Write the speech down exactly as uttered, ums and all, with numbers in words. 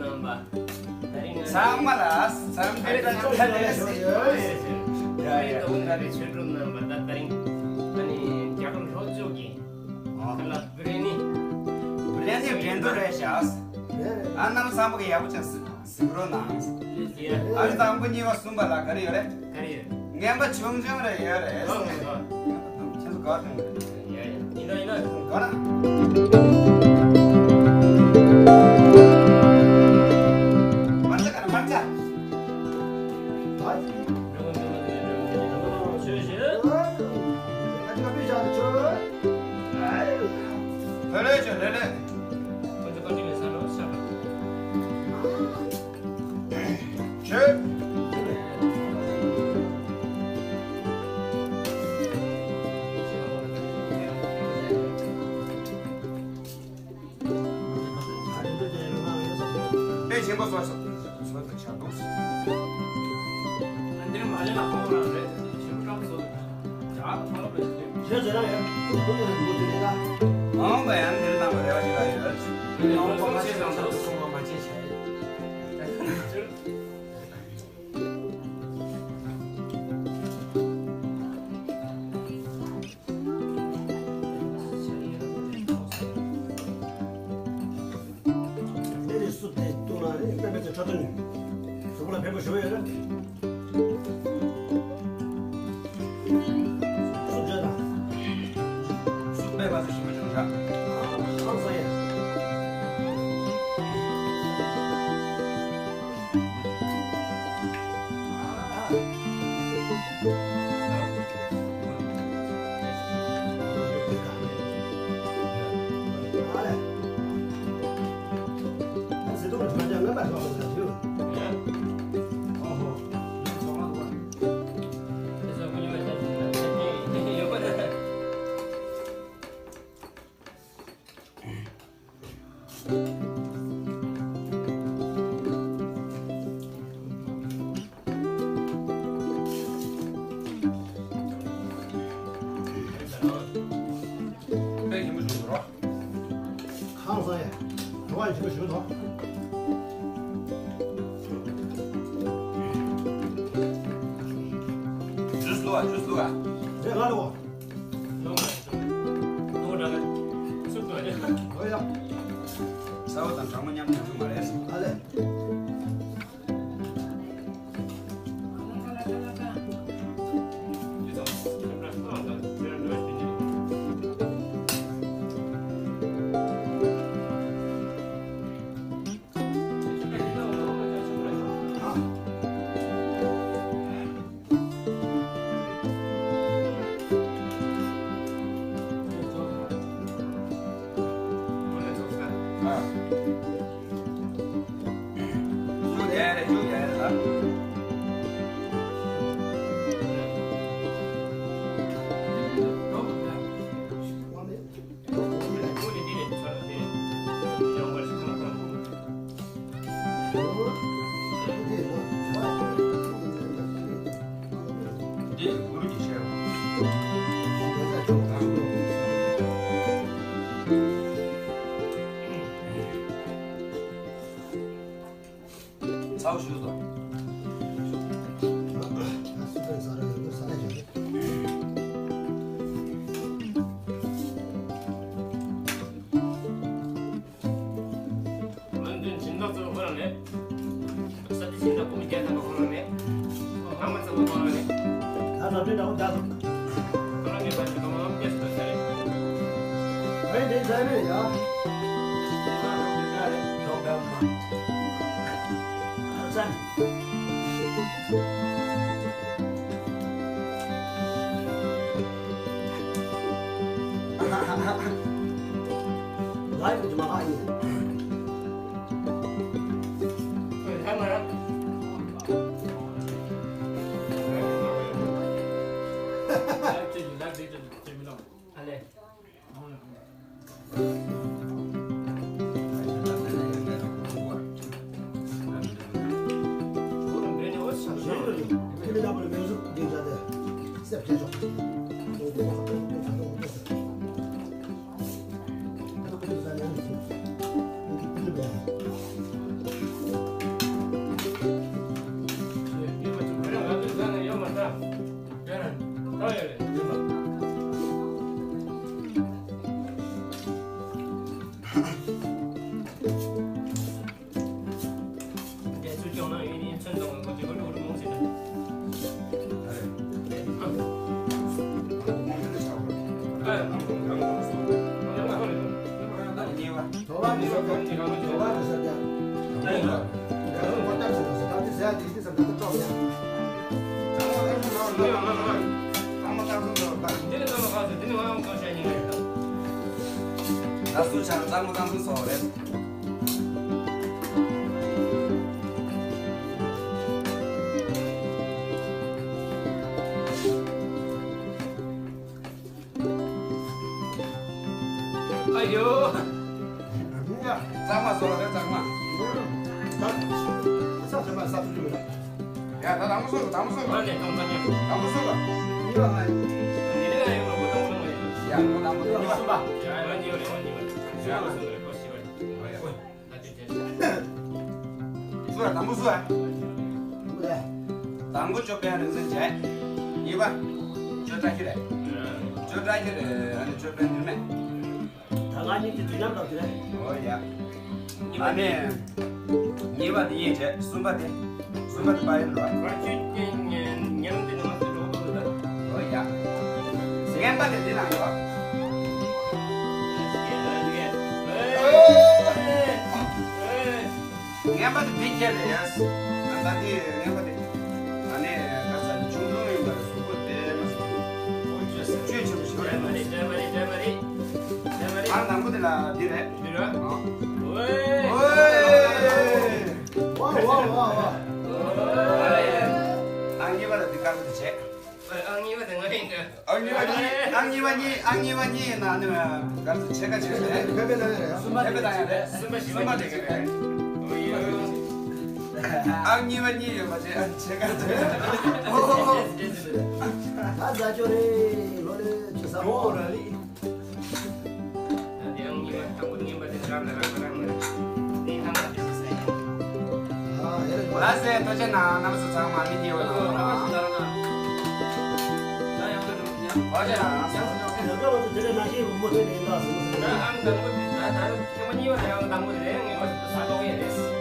ཚང་མ་ལ་འཚམས་འདྲི་བཀྲ་ཤིས་བདེ་ལེགས། ཡ་ཡ། ད་རེས་ཆོས་སྒྲུབ་རྣམ་པ་ད་ད་རིང་ཨ་ནི་རྒྱ་གར་ལྷོ་ཕྱོགས་ཀྱི་ཨ་ལ་བི་རི་ཡ་ནི། བི་རི་ཡ་ནི་བྲན་དུ་རེད་ཤག་ཨ་རྣམ་པ་ཚང་མ་གི་ཡག་པོ་བྱས་གཟིགས་རོགས་གནང་། ཡ། ཨ་རི་དང་པོ་གཉིས་པ་གསུམ་པ་ལ་ག་རེ་ཡོད་རེད། ག་རེ་ཡོད། ངན་པ་ཆུང་ཆུང་རེ་ཡོད་རེད། ཨོ་ཨོ་ཨོ། ཁྱེད་ཚོ་ག་རེ་ཡོད་རེད། ཡ་ཡ། ཡིན་ན་ཡིན་ན། ག་རེ། མར་ཆ་ག་རེ་མར་ཆ། ཆོས་བྱེད། ལེ་ལེ་ཆོས་ལེ་ལེ། ཁོ་ཚོ་ཁོ་ཚོ་ལས་ས་ལོ་ས། ཆོས། དཔེ་ཆེན་པོ་སོགས་སོགས་སོགས་སུ་ཆགས་འདུག་འདིར་མ་ལེ་ལ་ཁོང་རང་རེད། ཆེན་པོ་སྐམ་སོགས་ཆགས་ཐོག་རེད། ཆོས་ཟེར་ན་ཡང་ཁོང་ཡང་མོ་དེ་ལས་ལ། མ་འོངས་པ་ཡང་འདིར་གནང་བའི་རེ་བ་ཞིག་ལ་ཡོད། མི་ལ་འོངས་པ་མ་ཆེ་ཙམ་དུ་སོང་བ་མ་ཆེ་བྱས། དེ་ནས་སུ་དེ་བཏུང་ན་ནི་དཔེ་མེད་ཚེ་ཁྲ་ཐོན་ནས་གཟུགས་པོ་ལ་ཕན་པོ་ཞུ་ཡོད་རེད། སུ་བརྗོད་དང་། སུ་དཔེ་མ་ཚོ་ཞིམ་པོ་བྱུང་ཤག་ཨང་སང་ཡ། ཁང་བཟང་ཡ། རོ་བ་ཞིམ་པོ་ཞིམ་པོ་དོ། ཇུས་བླུགས་ཨ། ཇུས་བླུགས་ཨ། རེད་ང་ལོ། ཨོ་ཡ། ཚ་བོ་དང་གྲང་མོ་མཉམ་དུ་འདུག་མ་རེད། ཨ་ལེ། ཚ་བོ་ཞུ་དོ། སུ་དང་ས་ར་ཡོད་ས་ལ་ཡོད། ལོན་ཏོན་སྦྱིན་བདག་ཚོ་ཁོ་རང་རེད། ས་ཏི་སྦྱིན་བདག་བུ་མོ་བརྒྱད་ཐམ་པ་ཁོ་རང་རེད། ཨ་མ་ཚ་བ་ཁོ་རང་རེད། ད་ལ་འབྲས་འདྲ་བོ་རྒྱག་ཐུབ། ཁོ་རང་གི་བར་དུ་ཁོ་རང་སྐྱེས་སུ་ཐོན་ས་རེད། ཨེ་འདི་ཚ་རེད་ཡ། ཁོ་རང་རེད། ཁོ་རང་རེད། ཨ་ཙན། ད་སུ་ཆང་གཙང་མ་གཙང་མ་སོགས་རེད། ཨ་ཡོ། གཙང་མ་སོགས་རེད་གཙང་མ། ཡ་ད་དང་པོ་སོགས་དང་པོ་སོགས་དང་པོ་སོགས་ཡ་ད་དང་པོ་སོགས་ཡ་ད་དང་པོ་སོགས་ཡ། སུ་ལ་དང་པོ་སུ་ཨ། དང་པོ་ཅོ་པན་རིག་འཛིན་བྱས། གཉིས་པ། ཅོ་བཀྲ་ཤིས་རེད། ཅོ་བཀྲ་ཤིས་རེད། ཨ་ནི་ཅོ་པན་འདུན་མེད། ད་ང་གཉིས་ཀྱི་དུས་མཉམ་དང་དུས་རེད། ཨོ་ཡ། ཨ་ནི། གཉིས་པ་དེ་ཡིན་བྱས་གསུམ་པ་དེ། གསུམ་པ་དེ་པ་ཡིན་རོ། ཁ་ཆུ་ཅན་ཉན་ཉན་དེ་ནང་དུ་འགྲོ་དགོས་ད། ཨོ་ཡ། རྔན་པ་དེ་འདི་ན་ཡོད། རྔན་པ་དེ་མི་ཁྱེར་རེད་ཡ། ང་ད་དེ་རྔན་པ་དེ། ཨ་ནི་ཁ་ས་ཆུང་ཆུང་ཡིན་པ་རེད། གཟུགས་པོ་དེ་མ་སུ་ཁོ་ཆོས་ཆེན་པོ་ཞིག་རེད་མ་རེད། ཨང་དང་པོ་དེ་ལ་འདི་རེད། འདི་རེད། ཨོ། ཨོ། ཨང་གཉིས་པ་ལ་འདི་དཀར་པོ་དེ་བྱས། ཨང་གཉིས་པ་དེ་ང་ཡིན་འདྲ། ཨང་གཉིས་པ་གཉིས། ཨང་གཉིས་པ་གཉིས། ཨང་གཉིས་པ་གཉིས་ཡིན་ན་ནི་ག་རེ་ཟེར། ཕྱེད་ཀ་ཕྱེད་ཀ་རེད། ཕེབས་པའི་ནང་ཡོད་རེད། གསུམ་པ་ཕེབས་པའི་ནང་ཡོད་རེད། གསུམ་པ་གསུམ་པ་དེ་ག་རེད། ཨང་གཉིས་པ་གཉིས་ཡོད་མ་རེད། ཕྱེད་ཀ་རེད། ཨོ། ད་ཟ་ཆོག་རེད། ལོ་ལེ་ཆུ་ས་མོ་ར་ལི། ད་དེ་ཡང་གཉིས་པ་དང་པོ་ངན་པ་དེ་རང་ལ་རང་ལ་རང་ལ་དེ་ཐང་ལ་དེ་ཟ་ཡ། ལ་སེ་ཐོ་ཆེ་ན་རྣམ་སུ་ཚང་མ་མི་དེ་བ་ལ་ལ་ལ་ཡང་ལ་ཡང་ལ་ཡང་ལ་ཡང་ལ་ཡང་ལ་ཡང་ལ་ཡང་ལ་དེ་ལ་ན་ཤེས་རུ་མོ་དེ་ནས་ཡིན་ད་ཟུང་ཟུང་། ད་ཨང་དང་པོ་དེ་ད་ད་ཁྱོད་མ་གཉིས་པ་ལ་ཡང་དང་པོ་དེ་ལ་ཡང་ངན་པ་ཟ་ཐོག་ཡ་རེད།